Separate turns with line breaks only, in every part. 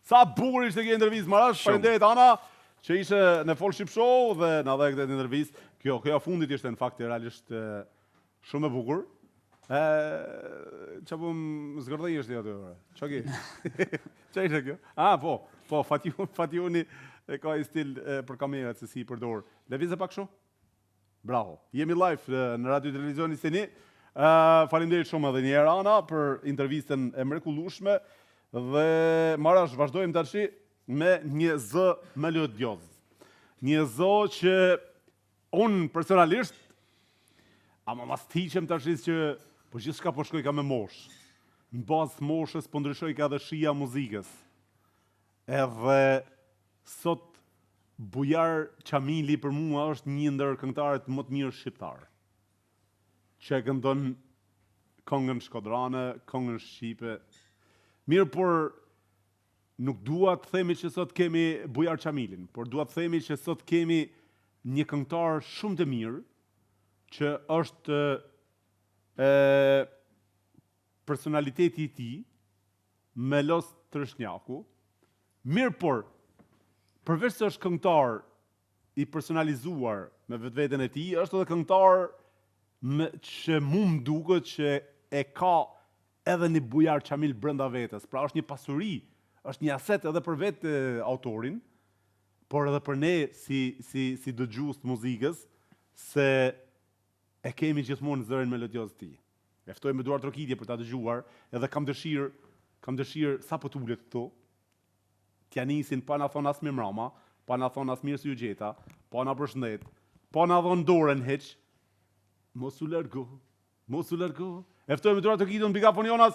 Sa bukur ishte kjo intervistë Marash, faleminderit Ana që ishe në Fol Shqip Show dhe na dhe këtë intervistë. Kjo kjo e fundit ishte në fakt realisht shumë e bukur. Ë, ça po më zgërdhej është aty ore. Ça ki? Ça ishte kjo? Ah, po. Po, Fation, Fationi e ka i stil e, për kamerat se si i përdor. Lëvize pak kështu? Bravo. Jemi live në Radio Televizioni 21. Ë faleminderit shumë edhe një herë Ana për intervistën e mrekullueshme dhe Marash vazhdojmë tash me një zë melodioz. Një zë që unë personalisht ama mas t'hiqem tash që po gjithçka po shkojka me moshë. Në bazë të moshës po ndryshojka edhe shija muzikës. Edhe sot Bujar Qamili për mua është një ndër këngëtarët më të mirë shqiptar. Që e këndon këngën shkodrane, këngën shqipe. Mirë, por nuk dua të themi që sot kemi Bujar Qamilin, por dua të themi që sot kemi një këngëtar shumë të mirë që është e, personaliteti i tij Melos Tërshnjaku, mirë por, përveç se është këngëtar i personalizuar me vetveten e tij, është edhe këngëtar me, që mu më duket që e ka edhe një Bujar Qamil brenda vetes. Pra është një pasuri, është një aset edhe për vetë autorin, por edhe për ne si si si dëgjues të muzikës se e kemi gjithmonë zërin melodioz të tij. E ftoj me duartrokitje për ta dëgjuar, edhe kam dëshirë, kam dëshirë sapo të ulet këtu, t'ja nisin pa na thonë as mirëmrama, pa na thonë as mirë se ju gjeta, pa na përshëndet, pa na dhonë dorën hiç. Mos u largo, mos u largo. E ftoj me duartrokitje në Bigafon Jonas,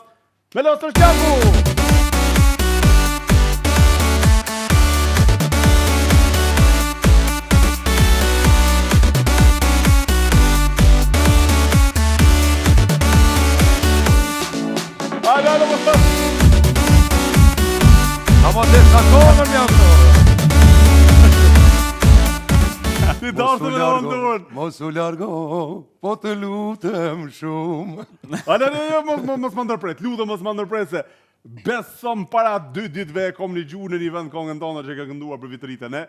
Melos Tërshnjaku! Hajde, hajde, mos të...
Amo të sa kohën jam të.
Ti dashtë me në dorën.
Mos u largo, po të lutem shumë.
Ale, ale, ale, mos, mos, mos më ndërpret, lutem mos më ndërpret se besom para dy ditëve e kom nigju në një vend kongën tonë që ke kënduar për vitritën, e?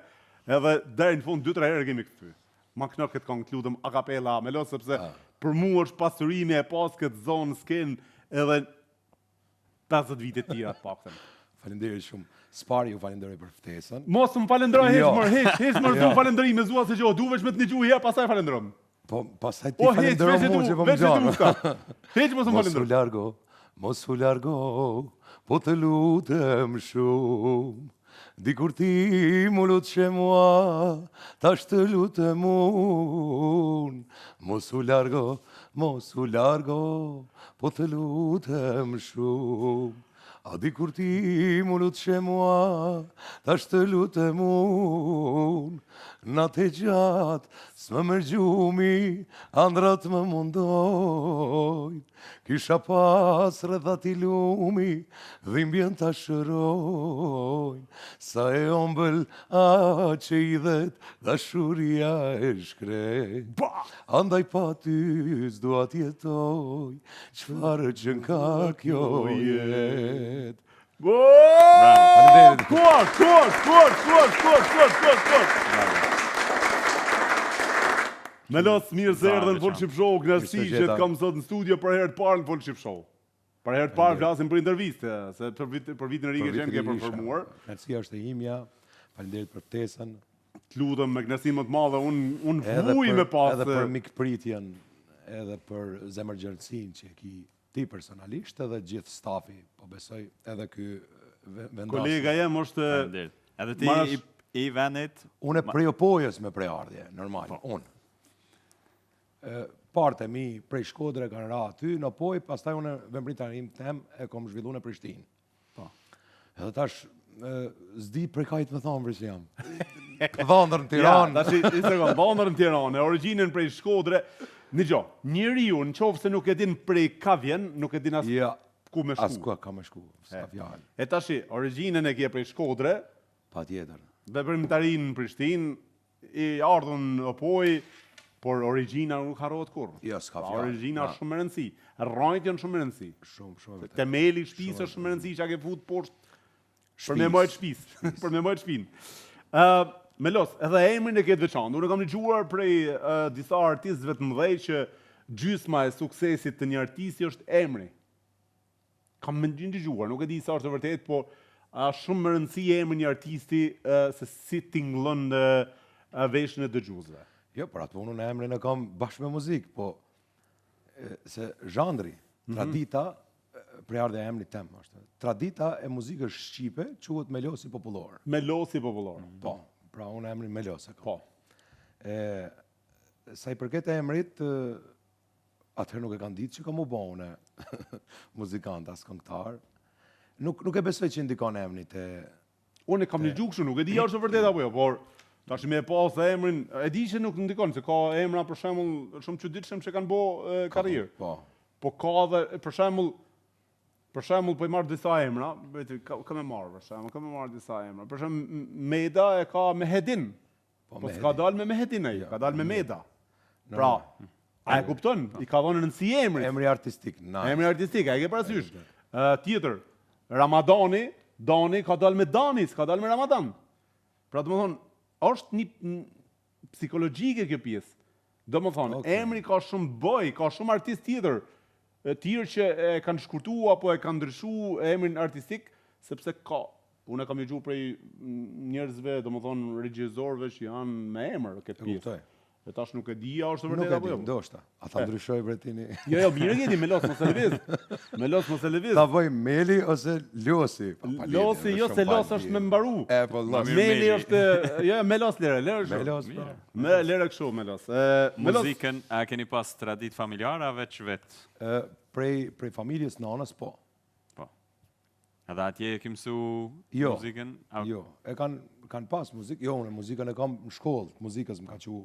Edhe deri në fund dy tre herë kemi kthy. Ma këno këtë kongë, të lutem, a kapela, Melos, sepse për mua është pasuri me e pas këtë zo n'skenë edhe 50 vite tjera të paktën.
Faleminderit shumë. S'pari ju falenderoj për ftesën.
Mos më falenderoj hiç
Jo.
mër, hiç, hiç mër,
Jo.
du falenderime, zua se gjë, du veç me të nigju herë, pastaj falenderom.
Po, pastaj ti
O, hiç,
falenderoj
veç e
mua
du,
që po më
veç e du
gjanë.
këta. Hiç mos më
Mos u
falenderoj.
largo, mos u largo, po të lutem shumë. Dikur ti m'u lutshe mua, tash të lutem unë. Mos u largo, mos u largo, po të lutem shumë. A dikur ti m'u lutshe mua, tash të lutem unë. Natë e gjatë, s'më merr gjumi, andrrat më mundojnë. Kisha pas rreth atij lumi, dhimbjen ta shërojnë. Sa e ombël, aq e idhet, dashuria e shkretë. Andaj pa ty s'dua t'jetoj, çfarë qenka kjo jetë.
Bravo, Kuar, kuar, kuar, kuar, kuar, kuar, kuar, kuar. Melos, mirë se erdhe në Fol Shqip Show, kënaqësi që të kam sot në studio për herë të parë në Fol Shqip Show. Për herë të parë flasim për intervistë, se për, vit, për vitin e ri ke qenë ke performuar.
Kënaqësia është e imja. Faleminderit për ftesën.
Të lutem me kënaqësi më të madhe, un un vuj me pas.
Edhe për mikpritjen, edhe për zemërgjerësinë që e ki ti personalisht edhe gjithë stafi, po besoj edhe ky vendas.
Kolega jem është
Faleminderit. Edhe ti i, i vendit.
Unë prej Opojës me prejardhje, normal, po. unë. Partë e mi prej Shkodre kanë ra aty në Opojë, pastaj unë veprimtarinë tem e kom zhvillu në Prishtinë. Po. Edhe tash, s'di prej kajt me thonë për që jam. Dhondër në
Tiranë. Ja, tash, një sekond, dhondër në Tiranë, origjinën prej Shkodre. Një gjo, njeriu në qoftë se nuk e din prej ka vjen, nuk e din as ja, ku me shku.
As ku ka me shku, s'ka fjalë.
E tashi, origjinën e ke prej Shkodre.
Patjetër.
Veprimtarinë në Prishtinë, I ardhur në Opojë, por origjina nuk harrohet kurrë.
Jo, s'ka
pra,
fjalë.
Origjina është shumë me rëndësi. Rrënjët janë shumë me rëndësi.
Shumë, shumë vërtet.
Temeli i shtëpisë është shumë me rëndësi që ke fut poshtë. Për me majt shpisë, për me majt shpinë. Ë, Melos, edhe emrin e ke të veçantë. Unë kam dëgjuar prej uh, disa artistëve të mëdhej që gjysma e suksesit të një artisti është emri. Kam me dëgjuar, nuk e di sa është e vërtetë, po a shumë me rëndësi emri një artisti uh, se si tingëllon në uh, veshin e dëgjuesve.
Jo, për atë punën e emrin e kam bashkë me muzikë, po se zhandri, mm -hmm. tradita, prejardhja e emrit tem është. Tradita e muzikës shqipe quhet Melosi
popullor. Melosi
popullor. Po, pra unë emrin Melos e kam. Po. E, sa i përket emrit, atëherë nuk e kam ditë që kam u bo unë muzikant as këngëtar. Nuk, nuk e besoj që ndikon emri te...
Unë e kam dëgju kështu, nuk e di a është e vërtetë apo jo, por tash me e pas emrin, e di që nuk ndikon, se ka emra për shembull shumë çuditshëm që kanë bo karrierë.
Po.
Po ka edhe për shembull për shembull po i marr disa emra, vetë ka, ka me marr për shembull, ka me marr disa emra. Për shembull Meda e ka Mehedin. Po, po s'ka dalë me Mehedin ai, jo, ka dalë me Meda. Pra, a e kupton? I ka dhënë rëndësi
emrit. Emri artistik,
nice. Emri artistik, a e ke parasysh? Ë tjetër, Ramadani, Dani ka dalë me Dani, s'ka dalë me Ramadan. Pra domethënë, është një psikologjike kjo pjesë. Domethënë, okay. emri ka shumë boj, ka shumë artist tjetër, tjerë që e kanë shkurtu apo e kanë ndryshu emrin artistik, sepse ka, unë e kam dëgju prej njerëzve, domethënë, regjizorëve që janë me emër këtë pjesë. E tash nuk e di a është e vërtetë
apo jo. Nuk e di, ndoshta. A ta ndryshoj Bretini?
Jo, jo, mirë e keni, Melos mos e lëviz. Melos mos e lëviz.
Ta bëj Meli ose Losi.
Pa, pa Losi, jo se Los është me mbaru.
E po
Los. Meli është, jo, jo, Melos lere, lere kështu.
Melos, po.
Me lere kështu Melos.
E Melos. Muzikën a keni pas traditë familjare a veç
vet? Ë prej prej familjes nanës po.
Po. Edhe atje e ke mësu jo, muzikën?
A... Jo, e kanë kanë pas muzikë, jo, unë muzikën e kam në shkollë, muzikës më ka çu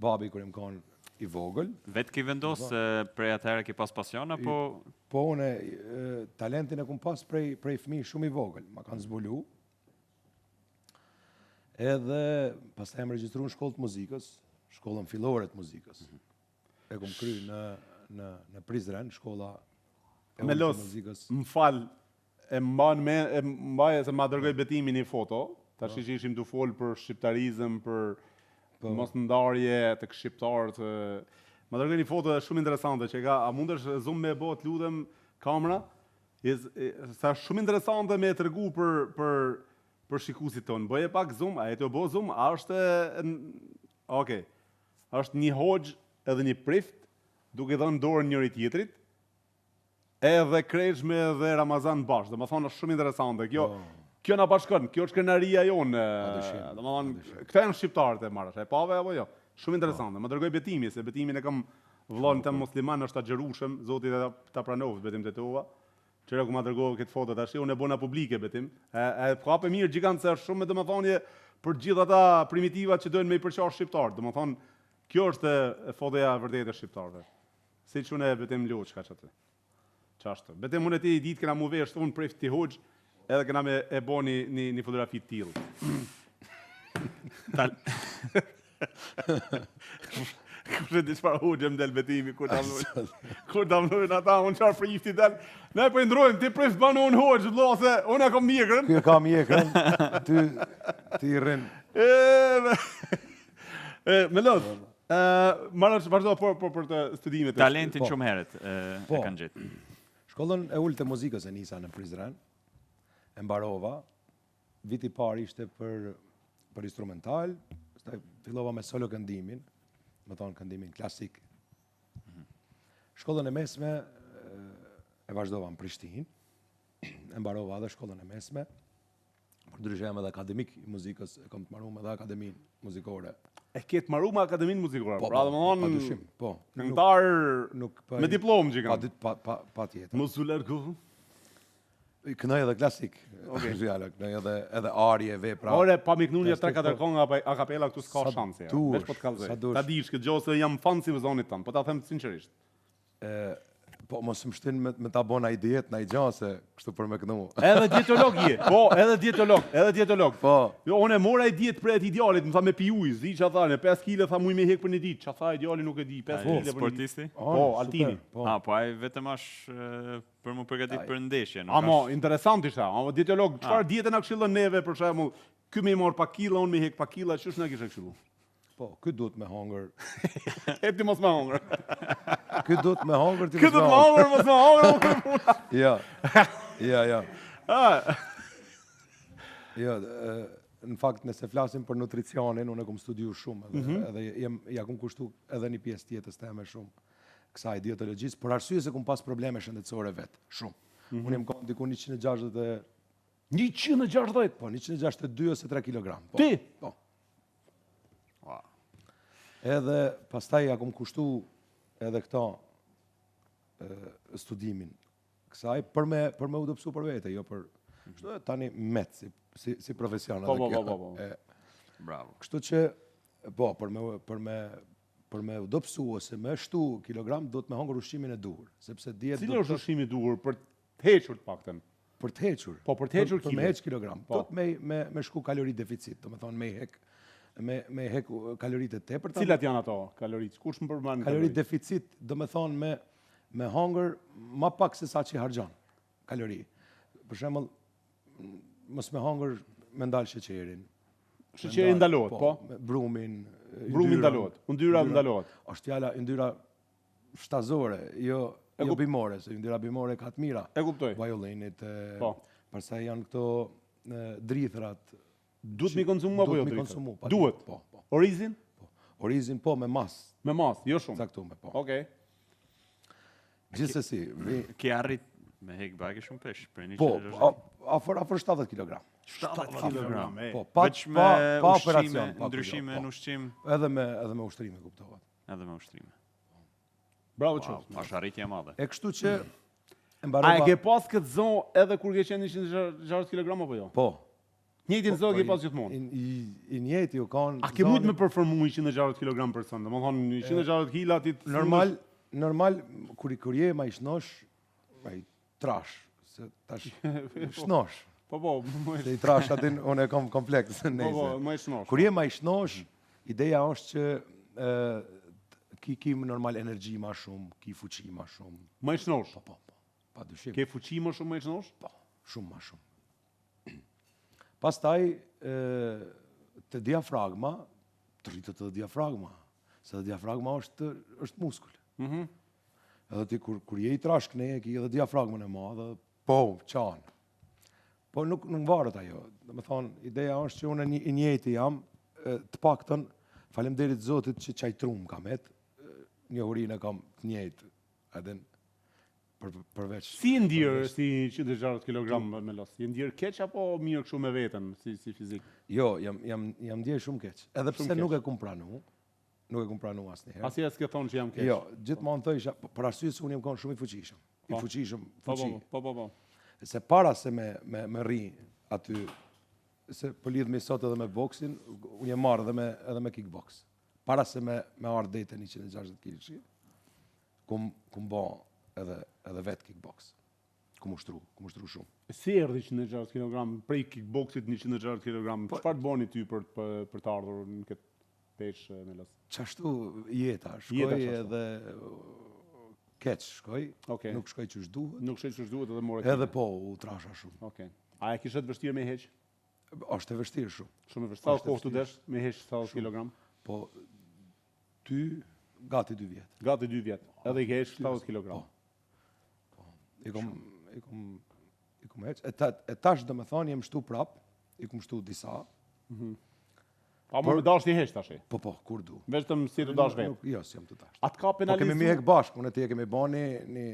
babi kur jam kanë i vogël.
Vetë ki vendos se prej atëherë ki pas pasion apo
Po unë talentin e kom pas prej prej fëmijë shumë i vogël, ma kanë zbulu. Edhe pastaj jam regjistru në shkollë të muzikës, shkollën fillore të muzikës. Mm -hmm. E kom kry në në në Prizren, shkolla
e Melos, muzikës. Më fal, E mban me e mbaj se ma dërgoi Betimi një foto, tash po. që ishim tu fol për shqiptarizëm, për po. mos ndarje tek shqiptarët. Ma dërgoi një foto shumë interesante që ka, a mundesh zoom me bo të lutem kamera? Is, sa shumë interesante me e tregu për për për shikuesit tonë. Bëje pak zoom, a e të bo zoom, a është Okej. Okay. Është një hoxhë edhe një prift duke dhënë dorën njëri tjetrit, Edhe Kreshme dhe Ramazan bashkë, domethënë është shumë interesante. Kjo oh. kjo na bashkon, kjo është krenaria jonë. Domethënë, këta janë shqiptarët e marrësh, e pave apo jo? Shumë interesante. Po. Më dërgoi Betimi, se Betimin e kam vëllain tem musliman, është agjërueshëm, Zoti ta ta pranoftë Betim Tetova. Qyre ku ma dërgove këtë foto tash, unë e bona publike Betim. E e kape mirë gjigant se është shumë me domethënie për gjithë ata primitivat që dojnë me i përça shqiptarët. Domethënë, kjo është fotoja e vërtetë e shqiptarëve. Siç unë e Betim Loçka qaty. Qashtu. Betim unë e ti një ditë kena mu vesh unë prift ti hoxhë, edhe kena me e bo një, një, një fotografi të tillë.
Tal...
Kush e di çfarë hoxhë më del Betimi kur ta vënë. Kur ta vënë ata unë çfarë prifti del. Ne po i ndrojmë ti prift bën unë hoxhë, vëlla se unë e kam
mjekrën. Ky e ka mjekrën, ty ti rrin.
E, e Melos. Marash, vazhdo për, për, për të studimet.
Talentin po. shumë herët e, po. e kanë gjetë.
Shkollën e ulët të muzikës e nisa në Prizren, e mbarova, viti i parë ishte për, për instrumental, pastaj fillova me solo këndimin, me thonë këndimin klasik. Mhm. Shkollën e mesme e vazhdova në Prishtinë, e mbarova edhe shkollën e mesme, Përndryshe jam edhe akademik i muzikës, e kam të marume edhe akademinë
muzikore. E ke të marume akademinë muzikore,
po, pra po, domethënë... Pa dyshim, po.
Këngëtar nuk, pa, me diplomë që
kam. Pa, pa, pa, patjetër.
Mos u largo.
Këndoj edhe klasik, okay. Zhjala, këndoj edhe, edhe arie, vepra.
Ore, pa mi knu një 3-4 këngë a kapela këtu s'ka shanse. Ja. Veç po të kallzoj. Ta dish këtë gjë se jam fan i zonit tënd, po ta them sinqerisht.
E, Po, mos më shtin me, me ta bo naj dietë, naj gja, se kështu për me kënu.
Edhe dietolog je, po, edhe dietolog, edhe dietolog.
Po.
Jo, unë e mora e dietë prej atij djalit, më tha me pi ujë, s'di ça tha, në 5 kile tha muj me hek për një ditë, ça tha ai djali nuk e di, 5
Ai,
kile për një ditë.
Sportisti?
Po,
super,
Altini.
Po.
Ah, po ai vetëm është për mu përgatit për ndeshje, nuk
Amo,
është.
interesant ishte, amo dietolog, çfarë diete na këshillon neve për shembull, ky me i marr pak kila, unë me hek pak kila, ç'është na kishe këshillu?
Po, ky duhet me hongër.
E ti mos me hongër.
Ky duhet me hongër, ti
Ky duhet me hongër, mos me hongër.
Jo. Jo, jo.
Ah.
Jo, në fakt nëse flasim për nutricionin, unë e kom studiu shumë edhe, mm -hmm. edhe jem, ja kom kushtu edhe një pjesë të jetës teme shumë kësaj dietologjisë, për arsye se kom pas probleme shëndetësore vetë, shumë. Mm -hmm. Unë jam kon diku 160
160?
Po, 162 ose 3 kg. Po.
Ti?
Po. Edhe pastaj ja kom kushtu edhe këto studimin kësaj për me për me u dobësu për vete, jo për kështu e tani met si si si profesion
po,
edhe
po,
kjo.
Po, po, po.
E,
Bravo.
Kështu që po për me për me për me u dobësu ose me shtu kilogram duhet me hongër ushqimin e duhur, sepse dietë
Cili është ushqimi i duhur për të hequr të paktën?
Për të hequr.
Po, për të hequr
Për, për me
kile.
heq kilogram.
Po.
Duhet me me me shku kalori deficit, domethënë me hek me me hek kaloritë e tepërta.
Cilat janë ato kaloritë? Kush më përmban
kalori deficit, domethënë me me hongër ma pak se sa që i harxhon kalori. Për shembull, mos me hongër me ndal sheqerin.
Sheqeri ndalohet, po.
me Brumin,
Brumi
yndyrën.
ndalohet, yndyra ndalohet.
Është fjala yndyra shtazore, jo jo bimore, se yndyra bimore ka të mira.
E kuptoj.
Vajolinit, e,
Po.
pastaj janë këto e, drithrat.
Duhet mi konsumu apo
Duhet
jo
mi
drithrat?
konsumu, pa
Duhet.
Po, po.
Orizin?
Po. Orizin po me masë,
Me masë, jo shumë.
caktume, po.
Okej.
Gjithsesi, vi,
Ke arrit me hek bage shumë pesh, për një
po, a- afër afër 70 kg.
70 kg.
e.
Po, pa
Veç me
pa, pa
ushqime,
operacion, pa
ndryshime
po.
në ushqim,
Edhe me edhe me ushtrime kuptohet.
edhe me ushtrime.
Bravo
Wow,
qoftë.
është arritje e madhe.
E kështu që e
A e
mbarova.
ke pas këtë zonë edhe kur ke qenë 160 kg apo jo?
Po.
Njëjtin zonë
Po,
ke
i-
pas gjithmonë.
I, i, i njëjti u kanë.
A ke mujt
zoni-
me performu 160 kg person? Domethënë 160 kg ti të
Normal, normal kur kur je ma i shnosh, ma i trash, se tash shnosh.
Po po, më
Se i trash atin unë e kam kompleks
po
nëse.
po, më i shnosh.
Kur je ma i shnosh, ideja është që ë ki ki normal energji ma shumë, ki fuqi ma shumë.
Më i shnosh.
Po, po, po. Pa dyshim.
Ke fuqi më shumë më i shnosh?
Po, shumë ma shumë. Pastaj ë të diafragma, të rritet edhe diafragma, se edhe diafragma është është muskul.
Mhm.
Edhe ti kur kur je i trash këne, e ki edhe diafragmën e madhe, po, qan. Po nuk nuk varet ajo. Do të thonë, ideja është që unë një, i njëjti jam, e, të paktën faleminderit Zotit që çaj trum kam het, e, njohurinë e kam të njëjtë. Edhe për, përveç
Si je ndjerë si 160 kg me los? Je ndjerë keq apo mirë kështu me veten si si fizik?
Jo, jam jam jam ndjerë shumë keq. Edhe pse
Shumë keq.
nuk e kum pranu, nuk e kum pranu asnjëherë.
Asnjëherë s'ke thonë që jam keq.
Jo, gjithmonë thosha, po, për arsye se unë jam konë shumë i fuqishëm. I
Po.
fuqishëm,
Po
fuqi.
po po po. po.
Se para se me me me rri aty se po lidhemi sot edhe me boksin, unë jam marrë edhe me edhe me kickbox. Para se me me ardh deri te 160 kg, kum kum bë edhe edhe vet kickbox. Kum ushtru, kum ushtru shumë.
Si erdhi 160 kg prej kickboxit 160 kg?
Po-
Çfarë të boni ty për për, për të ardhur në këtë peshë me los?
Qashtu jeta, shkoj
Jeta qashtu.
edhe uh, keq shkoj,
Okej.
nuk shkoj qysh duhet,
Nuk shkoj ç'është duhet edhe more.
edhe po u trasha shumë.
Okej. A e kishe të vështirë me heq?
Është e vështirë shumë,
Shumë e vështirë. Sa
Është e
kohë të desh me heq 70 kg?
po ty gati dy vjet.
Gati 2 vjet. Edhe i ke heq 70 kg.
Po. I kom i kom i kom heq. E, ta, e tash do me thonë jem shtu prap, i kom shtu disa,
Pa më me dash ti heq tash.
po po, kur du.
Vetëm si të dash vetë.
Nuk, jo, si jam të dash.
A të ka
Po
penalizu
kemi mi hek bashkë, unë e ti e kemi bo një, një,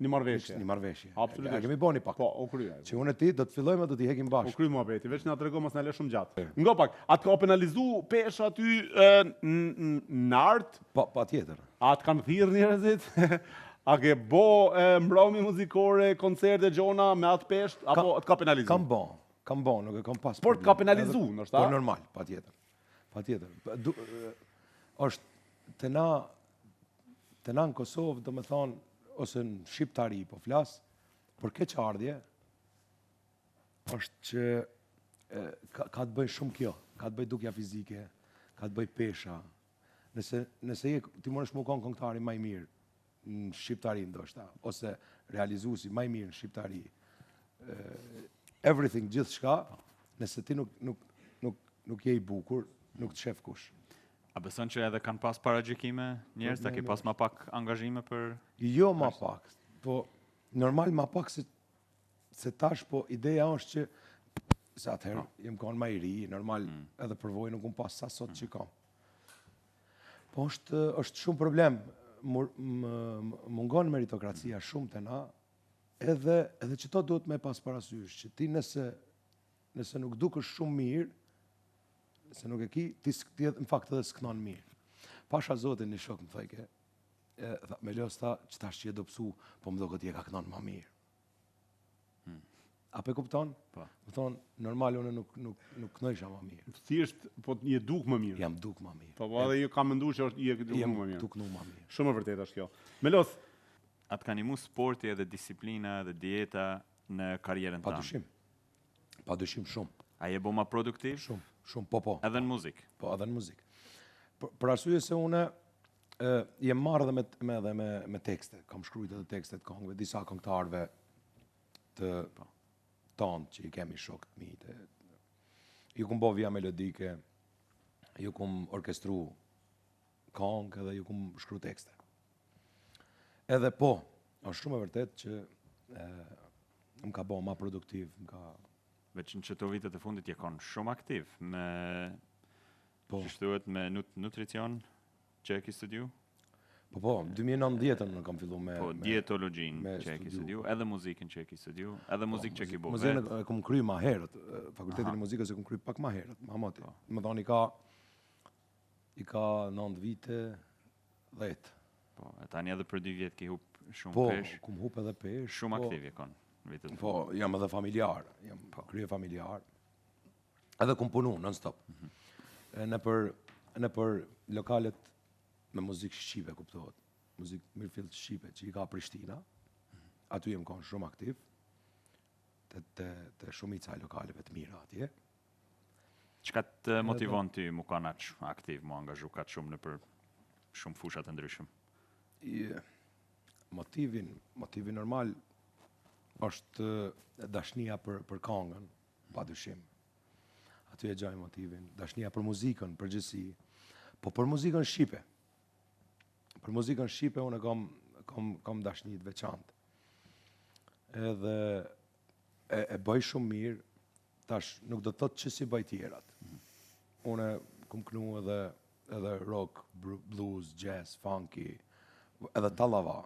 një marrëveshje?
një marrëveshje.
Absolutisht.
E kemi bo një pak.
Po, u krye.
Që unë e ti do të fillojmë do t'i hekim
U
bashkë.
kry muhabeti, veç na trego mos na lë shumë gjatë. Ngo pak, a të ka penalizu pesha aty e, n- n- në art?
Po, pa tjetër.
A të kanë thirrë njerëzit? A ke bo e, mbrëmje muzikore, koncerte gjona me atë peshë apo të ka penalizu?
Kam bo, kam bo, nuk e kam pas.
Por të ka
problem.
penalizu,
Edhe-
ndoshta,
Po
a?
normal, patjetër. Patjetër. Pa- Du, e, është të na të na në Kosovë, do me thonë, ose në shqiptari po flas, për keqardhje, është që e, ka, ka të bëjë shumë kjo, ka të bëjë dukja fizike, ka të bëjë pesha. Nëse, nëse je, ti mundesh me konë këngëtari ma i mirë në shqiptari ndoshta, ose realizuesi ma i mirë në shqiptari, everything, gjithçka, nëse ti nuk, nuk, nuk, nuk je i bukur, nuk të shef kush.
A beson që edhe kanë pas paragjykime njerëz, a ke pas ma pak angazhime për...
Jo ma pak, po normal ma pak se, se tash, po ideja është që se atëherë po. jem kanë ma i ri, normal mm. edhe përvojë nuk kum pas sa sot që kam. Po është, është shumë problem, mungon meritokracia mm. shumë te na, edhe, edhe qëto duhet me pas parasysh, që ti nëse, nëse nuk dukesh shumë mirë, nëse nuk e ki, ti, ti në fakt edhe s'knon mirë. Pasha zotin një shok më thojke, e, tha, Melos tha, që tash që je dobësu, po më doket je ka knon ma mirë. Hmm. A pe kupton?
Po.
Me thonë, normal unë nuk, nuk, nuk knojsha ma mirë.
Thjesht, po je duk më mirë.
Jam duk ma mirë.
Po, po edhe ju kam menduar që është je duk më mirë.
Jam duk ma mirë.
Shumë e vërtetë është kjo. Melos,
a të ka nimu sporti edhe disiplina edhe dieta në karrierën
tënde? Pa dyshim. Pa dyshim shumë.
A je bo ma produktiv?
Shumë, shumë, po, po.
Edhe në muzikë?
Po, edhe në muzikë. Për, për arsye se unë jem marrë edhe me, me, edhe me, me tekste. Kam shkrujt edhe tekste të kongëve, disa këngëtarëve të po. tonë që i kemi shokë të mi. Të, ju kum bo vija melodike, ju kum orkestru kongë edhe ju kum shkru tekste. Edhe po, është shumë e vërtet që e, më ka bo ma produktiv, më ka...
Veç në qëto vitet e fundit je konë shumë aktiv me Po. Qysh thuhet me nut nutricion që e ki studiu?
Po po, 2019-ën unë kam fillu me
Po, dietologjinë që e ki studiu, edhe muzikën që e ki studiu, edhe po, muzikë që e ki bo
vetë. Muzikën e kom kry ma herët, fakultetin e muzikës e kom kry pak ma herët, ma moti. Po. Me thonë i ka i ka 9 vite, 10.
Po, e tani edhe për 2 vjet ki hup shumë
po, peshë. Po, kum hup edhe peshë.
Shumë po, aktiv je kon
vitet. Po, jam edhe familjar, jam po. kryefamiljar. Edhe kum punu non stop. Mm -hmm. Nëpër nëpër lokalet me muzikë shqipe kuptohet. Muzikë mirëfillt shqipe që i ka Prishtina. Mm -hmm. Aty jem kon shumë aktiv. Te te te shumica e lokaleve të mira atje.
Çka të motivon ty mu kanë aq aktiv, mu angazhu kaq shumë nëpër shumë fusha të ndryshme?
I, motivin, motivi normal është dashnia për për kangën, Pa dyshim. Aty e gjaj motivin, dashnia për muzikën, përgjithësi, po për muzikën shqipe. Për muzikën shqipe unë kam kam kam dashni të veçantë. Edhe e, e bëj shumë mirë, tash nuk do të thotë që s'i bëj tjerat. Mm. Unë kum knu edhe edhe rock, blues, jazz, funky, edhe tallava.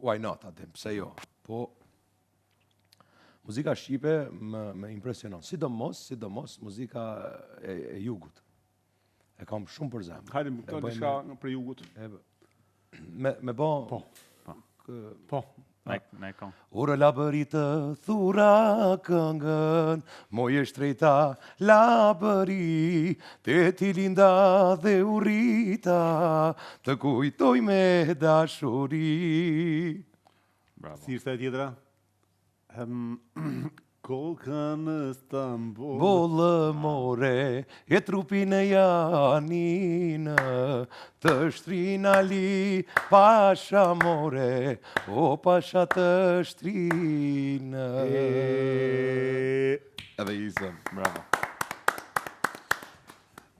Why not, atë, pse jo? Po, Muzika shqipe më, më impresionon, sidomos, sidomos muzika e, e jugut. E kam shumë për
zemër. Hajde, më këto diçka nga prej jugut.
E, me, me bo...
Po. Po. Po.
Ne, ne kom.
Uro Labëri të thura këngën, moj e shtrejta Labëri, te ti linda dhe u rrita, të kujtoj me dashuri.
Bravo.
Si ishte e tjetra? Ehm, Kokën në Stamboll.
Bollë more, e trupin në Janinë, të shtrin Ali pasha more, o pasha të shtrin.
E...
Edhe isëm.
Bravo.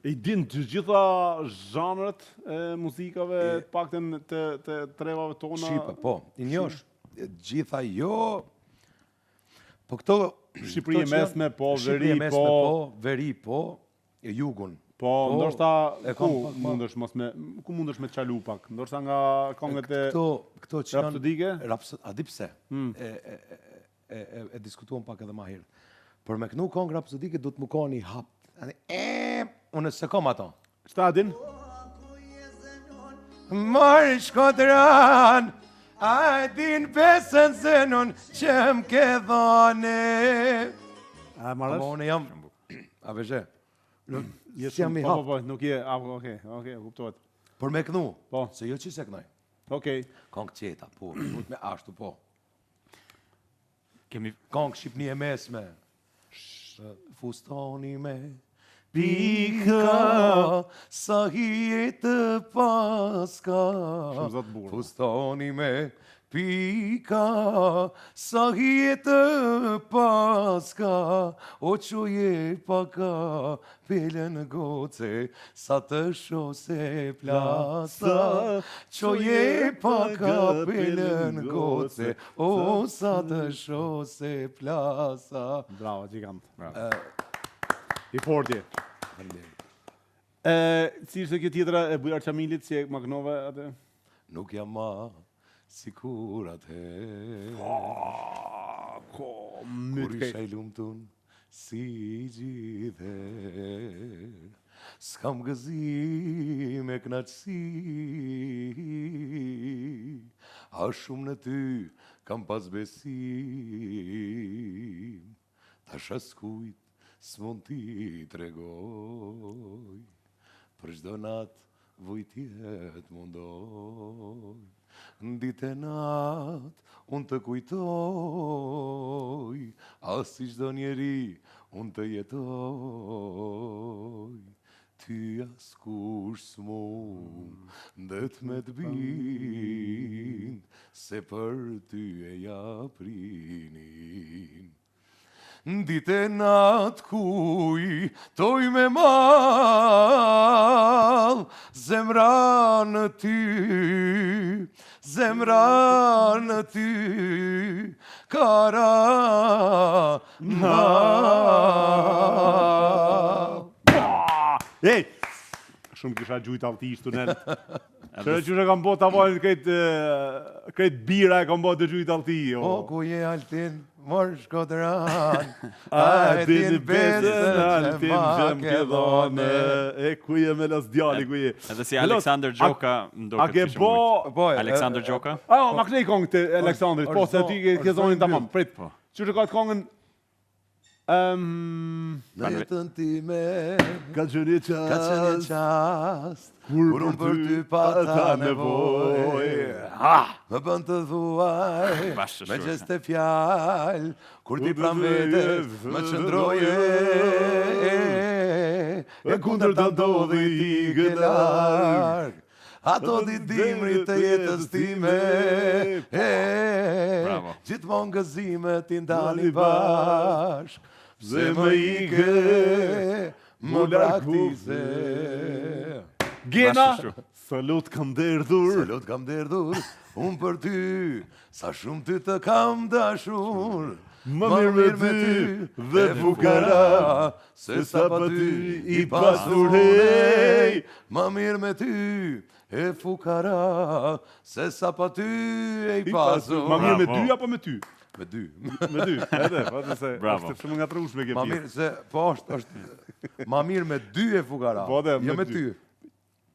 I din të gjitha zhanret e muzikave, të paktën të të trevave tona.
Shqipe, po. I njosh gjitha jo. Po këto
Shqipëri e mesme, po, veri,
e mesme,
po,
po, veri, po, e jugun.
Po, po ndoshta e ku mundesh mos me ku mundesh me çalu pak, ndoshta nga këngët
e këto këto
që janë rapsodike?
Rapsod, a di pse? Hmm. E, e, e, e, e, e diskutuam pak edhe ma herët. Për me knu kongë rapsodike duhet me kon i hap. Ani, e, unë s'e kam ato.
Çta din?
Mor shkodran, a e din besën Zenon që më ke dhone.
A marrësh?
Ama unë jam, a veje,
Je
s'jam i
po,
hap.
po, po, nuk je, a, okej, okej, kuptohet.
Për me knu,
Po.
se jo që s'e knoj.
Okej.
Kongë qeta, po, mujt me ashtu, po.
Kemi
Kongë Shqipni e mesme. Fustoni me pika sa hije të paska.
Shumë zot burr.
Fustoni me pika sa hije të paska. O çoje pak kapelen goce sa të shoh se plasa. Çoje pak kapelen goce o sa të shoh se plasa.
Bravo, gjigant.
Bravo.
I forti.
Faleminderit.
E, si ishte kjo tjetra e Bujar Qamilit, si e maknove atë?
Nuk jam ma sikur atëherë.
Ah, ko, myt
Kur
krejt.
isha i lumtun si gjithherë. S'kam gëzim e knaqësi. A shumë në ty kam pas besim. Tash askujt s'mund t'i tregoj. Për çdo natë vujtjet mundoj. Ditë e natë unë të kujtoj, a si çdo njeri unë të jetoj. Ty askush s'mundet me të bind, se për ty e jap rinin. Ditë e natë kujtoj me mall, zemra në ty, zemra në ty, ka ra mall.
Ej! Shumë kisha gjujt allti në tunel. Qëre që e kam bo tavanin krejt, krejt bira e kam bo të gjujt allti. Jo.
Po ku je Altin, mor shkodran,
A
a
din
din
besën,
besën që
Altin
ma
që më
ke
ke
dhone.
dhone, e ku je me las djali, ku je.
Edhe si
Melos,
Aleksandr
a-
Gjoka, më
A
duket
ke
kishim
bo...
mujt.
Po, e,
Aleksandr
e,
Gjoka?
A, ma knej kongë të Aleksandrit, po, se
është
aty ke,
zo-
ke
është
zonin
zonë
tamam,
mbyll.
prit.
Po.
Që të ka të kongën... Um,
Në jetën time
ka qenë një
ka qenë një
qast,
çast
kur
kur unë për ty pata nevojë.
Ha!
Më bën të thuaj
Bash
me
ashtu.
gjeste fjalë kur ti
Kur
pranë
të
vetes
je,
më qëndroje
E kundër të ndodhi ikë larg.
Ato ditë dimri të jetës time e,
Bravo.
Gjithmonë gëzime t'i ndani bashk Pse më ike, më
Mu
braktise
Gena,
Bash ashtu.
salut kam derdhur.
Salut kam derdhur, unë për ty, sa shumë ty të kam dashur.
Më mirë me ty dhe fukara,
se sa pa ty i
pasur,
pasur.
hej.
Më mirë me ty e fukara, se sa pa ty e i pasur.
Ma mirë me
Bravo.
dy apo me ty?
Me dy.
Me dy, edhe, po edhe se
Bravo.
është shumë ngatrueshme kjo
Ma
pjesë.
mirë se, po është, është, ma mirë me dy e fukara,
Po, dhe,
jo
me
me
dy.
ty.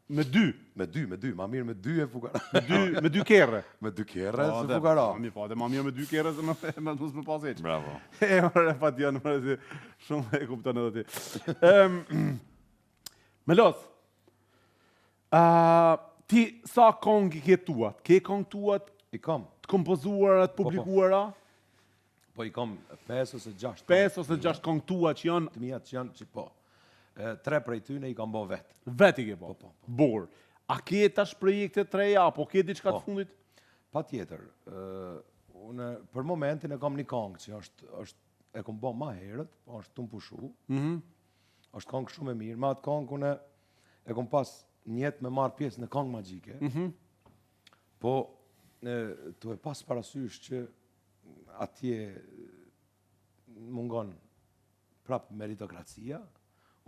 Me dy,
Me dy, me dy, ma mirë me dy e fukara.
me dy, me dy kerre.
Me dy kerre
Po,
se
dhe,
fukara.
Ma mirë, po, dhe ma mirë me dy kerre se më me mos më pas hiç.
Bravo.
E, ore, Fatjon, ore, si, shumë e kupton edhe ti. Ehm, Melos, a, ti sa kongë i ke tuat? Ke kongë tuat
I kam.
të kompozuara, të publikuara?
Po i kam 5 ose 6.
5 ose 6 kongë tua që janë
Të mia që janë që po. E, tre prej tyne i kam bo vet.
vetë i ke po.
Po, po, po.
Bor. A ke tash projekte të reja apo ke diçka të
Po.
fundit?
Pa tjetër, ë, unë për momentin e kam një kongë që është, është e kam bo ma herët, po është tu m'pushu. Mm Është kongë shumë e mirë. Me atë kongë unë e kam pas njet me marrë pjesë në kongë magjike. Po, e, tu e pas parasysh që atje mungon prap meritokracia,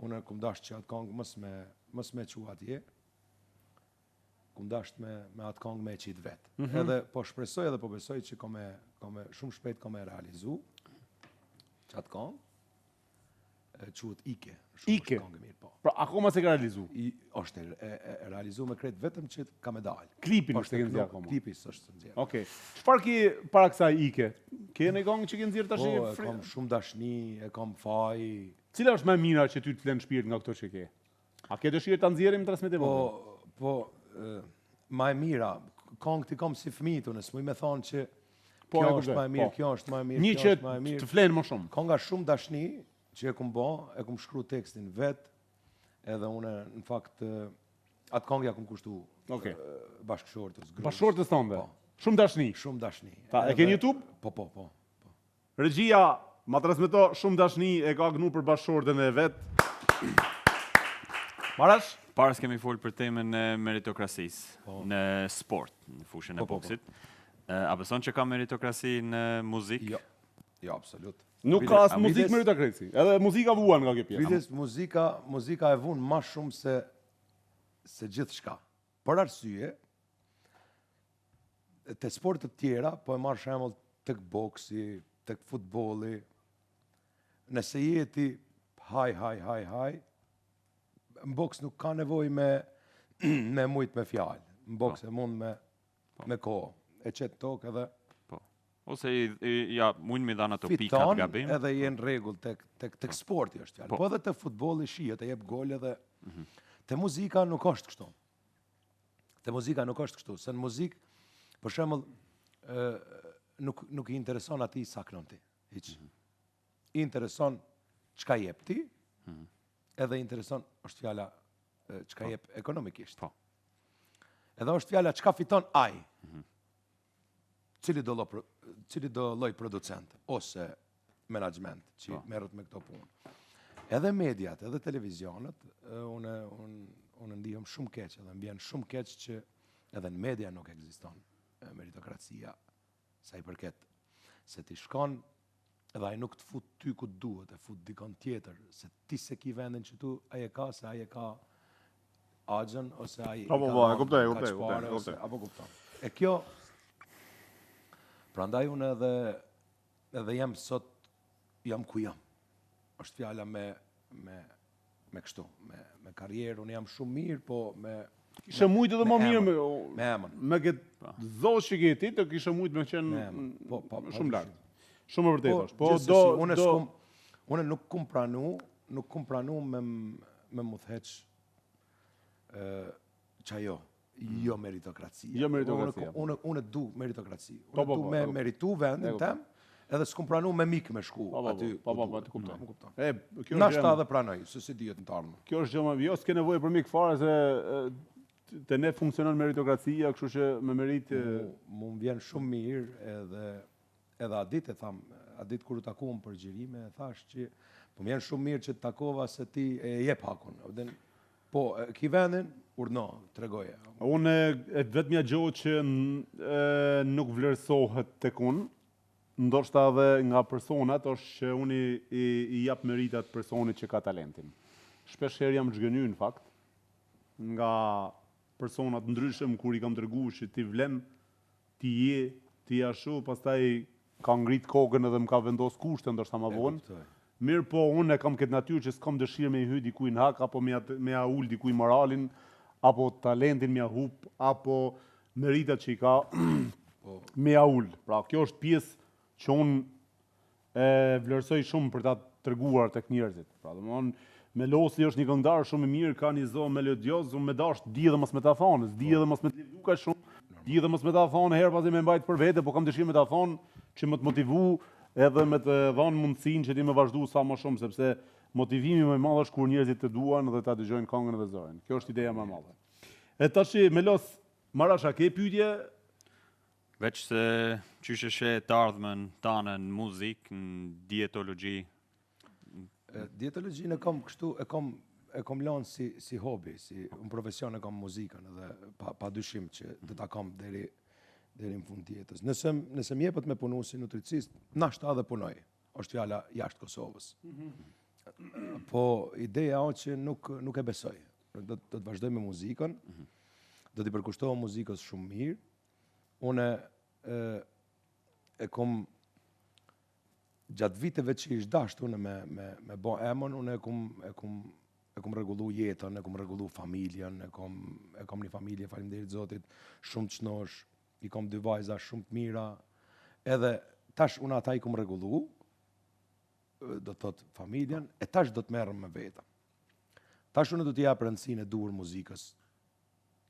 unë kum dasht që atë kongë mos me, mos me qu atje, kum dasht me, me atë kongë me e qitë vetë. Edhe po shpresoj edhe po besoj që ko me, ko me, shumë shpejt ko me realizu që atë kongë, e quhet Ike. Shumë
Ike.
është kongë e mirë, po.
Pra akoma s'e ka realizu.
I, është e, e, e realizu me krejt vetëm që ka me dalë.
Klipin
Është
s'e ke
e
nxjerrë
knu-
akoma.
Klipi s'është nxjerrë.
Okej. Çfarë ke para kësaj Ike? Ke një kongë që ke nxjerrë tash?
Po, e
fri-
kam shumë dashni, e kam faj.
Cila është më e mira që ty të lën shpirt nga këto që ke? A ke dëshirë ta nxjerrim në transmetim?
Po, po, e, ma e mira, Kongët i kom si fëmijët, unë s'muj me thonë që
po,
kjo është ma e mirë,
po.
kjo është ma e mirë,
Një
kjo
që
është ma e mirë.
të flenë më shumë.
Konga shumë dashni që e kum bo, e kum shkru tekstin vet, edhe unë në fakt atë kongë ja kum kushtu
Okej.
bashkëshortës, gruas.
Bashkëshortës tënde.
Po.
Shumë dashni.
Shumë dashni.
Ta, e ke në YouTube?
Po, po, po.
Regjia, ma transmeto shumë dashni e ka gnu për bashkëshortën e vet. Marash?
Para s'kemi folë për temën e meritokrasisë
Po.
në sport, në fushën e
Po, po, po.
boksit. E, A beson që ka meritokrasi në muzikë?
Jo. Jo, absolut.
Nuk ka as muzikë meritokrasi. Edhe muzika vuan nga kjo pjesë.
Biles, muzika, muzika e vun ma shumë se se gjithçka. Për arsye, te sportet tjera, po e marr shembull tek boksi, tek futbolli, nëse je ti haj, haj, haj, haj, në boks nuk ka nevojë me me mujt me fjalë. Në boks e mund me me kohë. E qet tokë edhe
Po. Ose i, i, ja, mund mi dhanë ato pikat
fiton
gabim.
edhe je në rregull tek tek tek sporti është fjalë.
Po.
Po edhe te futbolli shihet, e jep gol edhe te muzika nuk është kështu. Te muzika nuk është kështu, se në muzikë për shembull ë nuk nuk i intereson atij sa kënon ti. Hiç. I intereson çka jep ti. Edhe i intereson është fjala e, çka jep ekonomikisht.
Po.
Edhe është fjala çka fiton ai. Cili do lloj pro- cili do lloj producent ose menaxhment që
Po.
merret me këto punë. Edhe mediat, edhe televizionet, e, unë unë unë ndihem shumë keq edhe më vjen shumë keq që edhe në media nuk ekziston e, meritokracia sa i përket se ti shkon edhe ai nuk të fut ty ku duhet, e fut dikon tjetër, se ti se ki vendin që tu ai e ka, se ai e ka axhën ose ai
Po,
i
po,
ka
po, e
dhënë
kuptoj, e
kaq
kuptoj, e kuptoj,
pare,
e
ose-
kuptoj.
Apo kupton. E kjo Prandaj unë edhe edhe jam sot jam ku jam. Është fjala me me me kështu, me me karrierë, unë jam shumë mirë, po me
Kishe mujt edhe
me
më mirë
emër,
me
me emër.
Me këtë zot që ke ti, të kishe mujt me qenë
Me emër. Po, po, pa
shumë
dyshim.
lart. Shumë e vërtetë është. Po
gjithsesi,
do
unë
do
s'kum unë nuk kum pranu, nuk kum pranu me m- me më thëç ë çajo, jo meritokracia.
Jo meritokracia.
Unë unë unë du meritokraci. Unë
Po, po,
du
po,
me
e kuptoj.
meritu vendin
E kuptoj.
tem, edhe s'kum pranu me mik me shku
Po, po,
aty.
po,
ku
po, po,
duhet.
të kuptoj.
Më kupton.
E, kjo është
Nashta
gjë-
edhe pranoj, se si dihet në të ardhmen.
Kjo është gjë më, jo s'ke nevojë për mik fare se e, te ne funksionon meritokracia, kështu që me meritë
Mu, mu më vjen shumë mirë edhe edhe atë ditë e tham, atë ditë kur u takuam për xhirime, e thash që po më vjen shumë mirë që të takova se ti e jep hakun. A vden, Po, e, ki vendin, urdhno, tregoje.
Unë e vetmja gjë që n- e, nuk vlerësohet tek unë, ndoshta edhe nga personat, është që unë i, i, i jap meritat personit që ka talentin. Shpesh herë jam zhgënjur në fakt nga personat ndryshëm kur i kam treguar që ti vlen, ti je, ti je ashtu, pastaj ka ngrit kokën edhe më ka vendos kushte ndoshta më vonë.
kuptoj.
Mirë po, unë e kam këtë natyrë që s'kam dëshirë me i hy dikujt në hak apo me ja, me ja ul dikujt moralin apo talentin me ja hup apo meritat që i ka me ja ul. Pra, kjo është pjesë që unë e vlerësoj shumë për ta treguar tek njerëzit. Pra, domethënë Melosi është një këngëtar shumë i mirë, ka një zë melodioz, unë me dash di edhe mos me ta thonë, s'di edhe mos me të livdu kaq shumë, di edhe mos me ta thonë herë pasi me mbajt për vete, po kam dëshirë me ta thonë që më të motivu edhe me të dhënë mundësinë që ti me vazhdu sa më shumë, sepse motivimi më i madh është kur njerëzit të duan dhe ta dëgjojnë këngën dhe zërin. Kjo është ideja më e madhe. E tash Melos, Marash, a ke pyetje?
Veç se qysh e sheh të ardhmen tane në muzikë, në dietologji,
E, Dietologjinë e kam kështu, e kam e kam lënë si si hobi, si un profesion e kam muzikën edhe pa pa dyshim që do ta kam deri deri në fund të jetës. Nëse nëse më jepet me punu si nutricist, nashta edhe punoj. Është fjala jashtë Kosovës. Po ideja është që nuk nuk e besoj. Do do të vazhdoj me muzikën. Do t'i përkushtohem muzikës shumë mirë. Unë e, e kom gjatë viteve që ish dasht unë me me me bë emën, unë e kum e kum e kum rregullu jetën, e kum rregullu familjen, e kom e kom një familje, faleminderit Zotit, shumë të shnosh, i kom dy vajza shumë të mira. Edhe tash unë ata i kum rregullu, e, do të thot familjen, e tash do të merrem me veten. Tash unë do t'i jap rëndësinë e duhur muzikës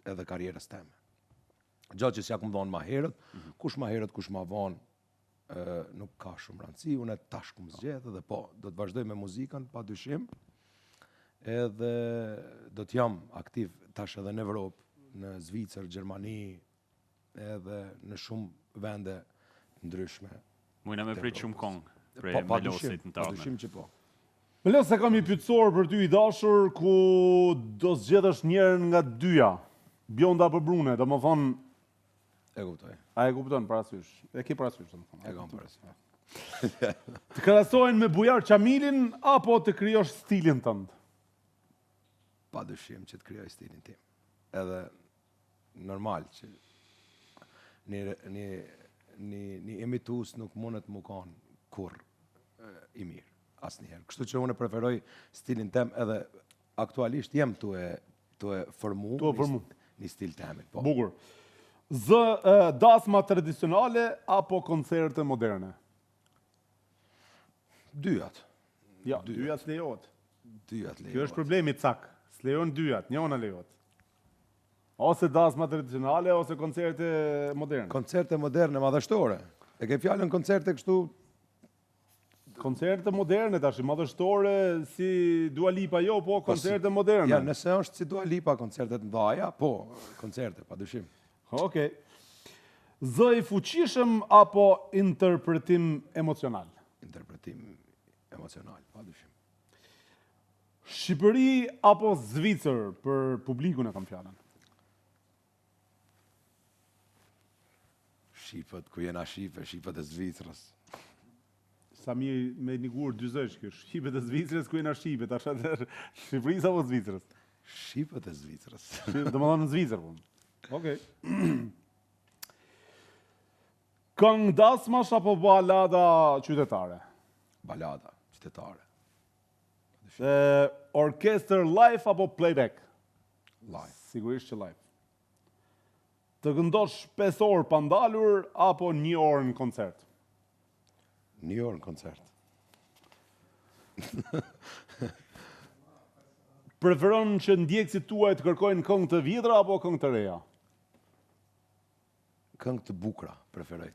edhe karrierës teme. Gja që s'ja kum dhonë ma herët, mm -hmm. kush ma herët, kush ma vonë, nuk ka shumë rëndësi, unë tash kum zgjedhë dhe po, do të vazhdoj me muzikën, pa dyshim, edhe do të jam aktiv tash edhe në Evropë, në Zvicër, Gjermani, edhe në shumë vende ndryshme.
Mujna me prit shumë kongë prej pa, pa Melosit në
të Pa dyshim që po.
Melos, se kam një pyetësor për ty i dashur, ku do zgjedhësh njërën nga dyja, bjonda apo brune, domethënë
E kuptoj.
A e kupton parasysh? E ke parasysh,
domethënë. E kam parasysh.
Të krahasojnë me Bujar Qamilin apo të krijosh stilin tënd?
Pa dyshim që të krijoj stilin tim. Edhe normal që një një një një imitues nuk mundet me kanë kurrë i mirë asnjëherë. Kështu që unë preferoj stilin tem edhe Aktualisht jem tu e tu e formu,
tu e formu.
një stil temin, po.
Bukur. Zë e, dasma tradicionale apo koncerte moderne?
Dyjat.
Ja, dyjat s'lejohet.
Dyjat lejohet.
Kjo është problemi cak. S'lejohen dyjat, njona lejohet. Ose dasma tradicionale ose koncerte moderne.
Koncerte moderne madhështore. E ke fjalën koncerte kështu
Koncerte moderne tash, madhështore si Dua Lipa jo, po, po koncerte moderne.
Ja, nëse është si Dua Lipa koncerte të mëdha, po, koncerte pa dyshim.
Okej. Zë i fuqishëm apo interpretim emocional?
Interpretim emocional, pa dyshim.
Shqipëri apo Zvicër për publikun e kam fjalën?
Shqipët, ku jena shqipe, shqipët e Zvicrës.
Sa mirë me një gur dy zogj kjo, shqipët e Zvicrës, ku jena shqipe, tash atëherë, Shqipërisë apo Zvicrës?
Shqipët e Zvicrës.
Domethënë në Zvicër, po. Okej. Këngë dasmash apo balada qytetare?
Balada qytetare.
E, orkestër live apo playback?
Live.
Sigurisht që live. Të këndosh 5 orë pa ndalur apo një orë në koncert?
Një orë në koncert.
Preferon që ndjekësit tuaj të kërkojnë këngë të vjetra apo këngë të reja?
Këngë të bukura preferoj.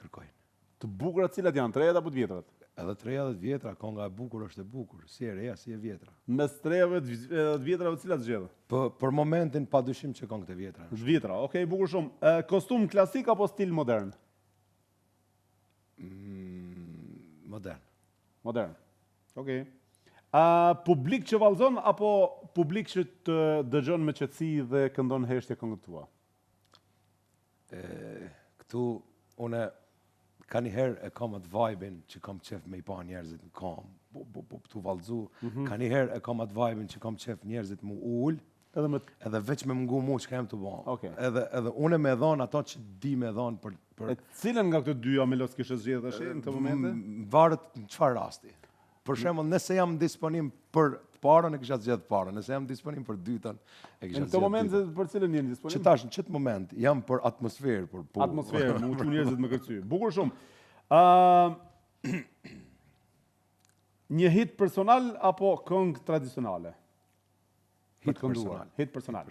Kërkojnë.
Të bukura cilat janë, të rejat apo të
vjetrat? Edhe të reja dhe të vjetra, konga e bukur është e bukur, si e reja, si e
vjetra. Mes të rejave dhe të vjetrave cilat zgjedh?
Po, për momentin, pa dyshim që kongët e
vjetra. Të vjetra, okej, bukur shumë. E, kostum klasik apo stil modern?
Mm, modern.
Modern, okej. A, publik që vallzon apo publik që të dëgjon me qetësi dhe këndon heshtje këngët tua?
E, këtu, une, ka një herë e kam atë vibe-in që kam qef me i pa njerëzit në kam, po, po, po, tu vallzu, mm -hmm. ka një herë e kam atë vibe-in që kam qef njerëzit mu ul,
edhe, me...
edhe veç me m'ngu mu çka jam tu bo.
Okay.
Edhe, edhe une me dhonë ato që di me dhonë
për... për... E cilën nga këto dyja Melos kishe zgjedhë tash në këto momente?
Varet në çfarë rasti. Për shembull, nëse jam në disponim për të parën, e kisha zgjedh të parën. Nëse jam në disponim për të dytën, e kisha zgjedh.
Në këtë moment për cilën je në disponim?
Që tash në këtë moment jam për atmosferë,
për po. Atmosferë, mu çu njerëzit me kërcy. Bukur shumë. Ë Një hit personal apo këngë tradicionale?
Hit personal.
Hit personal.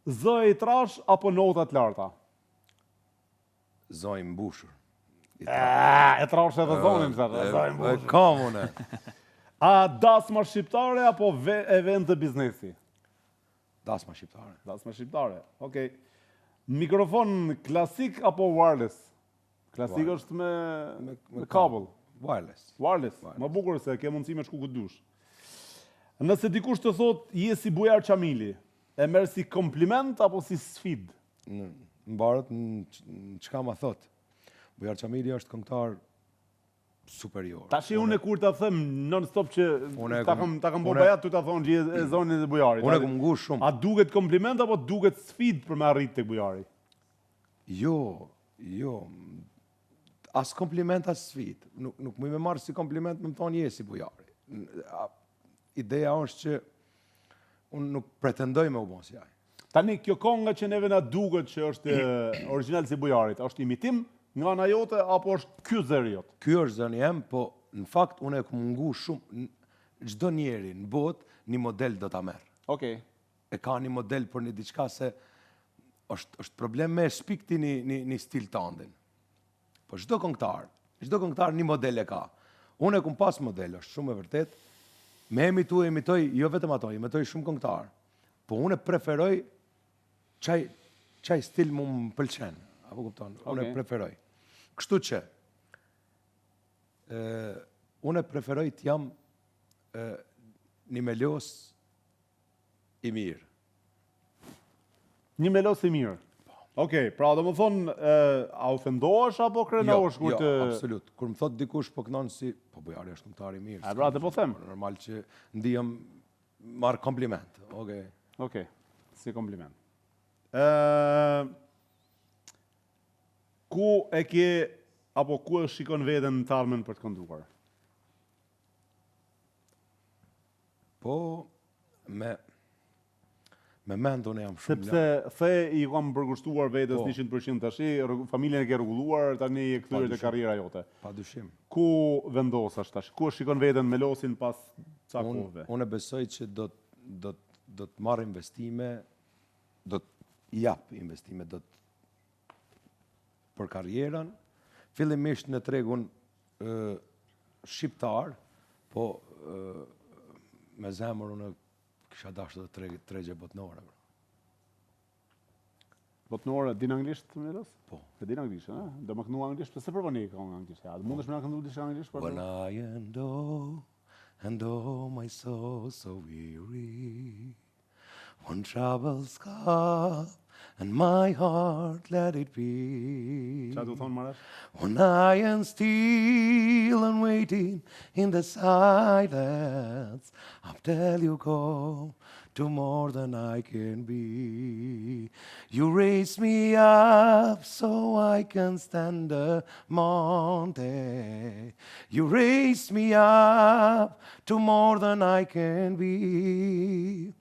Zë i trash apo nota të larta?
Zë i mbushur.
E trashë edhe zonin, zë
i mbushur. E kam une.
A dasma shqiptare apo evente biznesi?
Dasma shqiptare.
Dasma shqiptare, okej. Mikrofon klasik apo wireless? Klasik është me, me, me kabel.
Wireless.
Wireless. Ma bukur se ke mundësi me shku ku dush. Nëse dikush të thot je si Bujar Qamili, e merr si kompliment apo si sfidë?
Mbaret në çka ma thot. Bujar Qamili është këngëtar superior.
Tash unë kur ta them non stop që ta kam ta kam bërë bajat tu ta thonë që e zonin e Bujarit.
Unë kam ngu shumë.
A duket kompliment apo duket sfidë për me arrit tek Bujari?
Jo, jo. As kompliment as sfidë. Nuk nuk muj me marr si kompliment me më thonë je si Bujari. Ideja është që unë nuk pretendoj me u bon si
ai. Tani kjo konga që neve na duket që është origjinal si Bujarit, është imitim nga ana jote apo është ky zëri
jot? Ky është zëri jem, po në fakt unë e kam ngu shumë çdo njeri në botë një model do ta merr.
Okej.
E ka një model për një diçka se. Është është problem me shpik ti një, një, një stil tandin. Po çdo këngëtar, çdo këngëtar një model e ka. Unë e kum pas model, është shumë e vërtet. Me imitu e imitoj jo vetëm ato, imitoj shumë këngëtar. Po unë e preferoj qaj qaj stil mu më pëlqen. Apo kupton? Unë e preferoj. Kështu që ë unë e preferoj të jam ë një melos i mirë.
Një melos i mirë. Po. Okej, pra domethënë, a ofendohesh apo krenohesh jo,
kur jo, të... Jo, absolut. Kur më thot dikush po kënon si, po Bujari është këngëtar i mirë.
A pra, të po them.
Normal që ndihem marr kompliment. Okej.
Okej, si kompliment. Ë Ku e ke apo ku e shikon veten në të ardhmen për të kënduar?
Po, me me mend unë jam
shumë Sepse the i kam përkushtuar vetes po. 100% tashi, familjen e ke rregulluar, tani je kthyer te karriera jote.
Pa dyshim.
Ku vendosesh tash? Ku e shikon veten Melosin pas ca
kohëve? Unë besoj që do do do të marr investime, do të jap investime, do të për karrierën, fillimisht në tregun shqiptar, po me zemër unë kisha dashtë edhe treg, tregje botnore. Bro.
Botnore, din anglisht, Melos?
Po.
E din anglisht, eh? Do më këndu anglisht, pse provon një këngë anglisht? Ja, mundesh me na këndu diçka anglisht?
When I am low, and oh my soul so weary, When troubles come and my heart let it be.
Qa do thonë Marash?
When I am still and waiting in the silence Until you come to more than I can be. You raise me up so I can stand the mountain. You raise me up to more than I can be.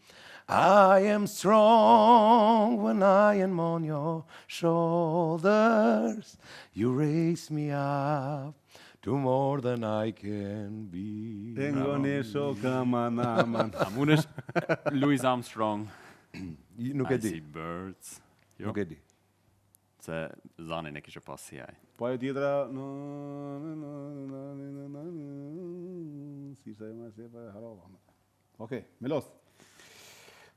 I am strong when I am on your shoulders. You raise me up to more than I can be.
Engoni shoka mana
man. A mundesh Louis Armstrong?
Nuk e
di. I see birds.
Jo. Nuk e di.
Se zanin e kishe pas si
ai. Po ajo tjetra si ishte ajo më se pa e harrova. Okej, Melos.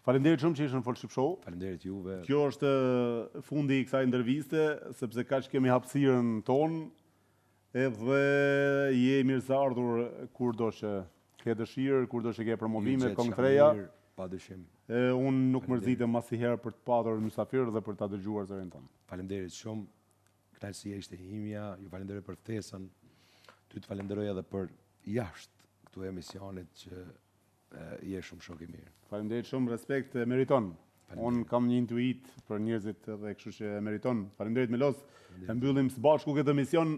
Faleminderit shumë që ishe në Fol Shqip
Show. Faleminderit juve.
Kjo është fundi i kësaj interviste, sepse kaq kemi hapësirën tonë, edhe je i mirëseardhur kurdo që ke dëshirë, kurdo që ke promovime, këngë të reja.
Pa dyshim.
E, unë nuk mërzitem asnjëherë për të patur mysafir dhe për ta dëgjuar zërin
tënd. Faleminderit shumë. Kënaqësia ishte imja. Ju falenderoj për ftesën. Ty të falenderoj edhe për jashtë këtu emisionit që je shumë shok i
mirë. Faleminderit shumë, respekt, e meriton. Unë kam një intuit për njerëzit dhe kështu që e meriton. Faleminderit Melos. E mbyllim së bashku këtë emision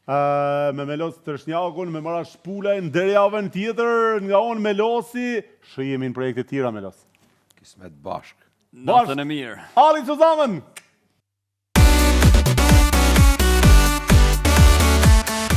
me Melos Tërshnjakun, me Marash Pulajn, deri javën tjetër nga unë Melosi, shihemi në projekte tjera Melos.
Kismet bashkë.
Natën e mirë.
Ali Suzanën!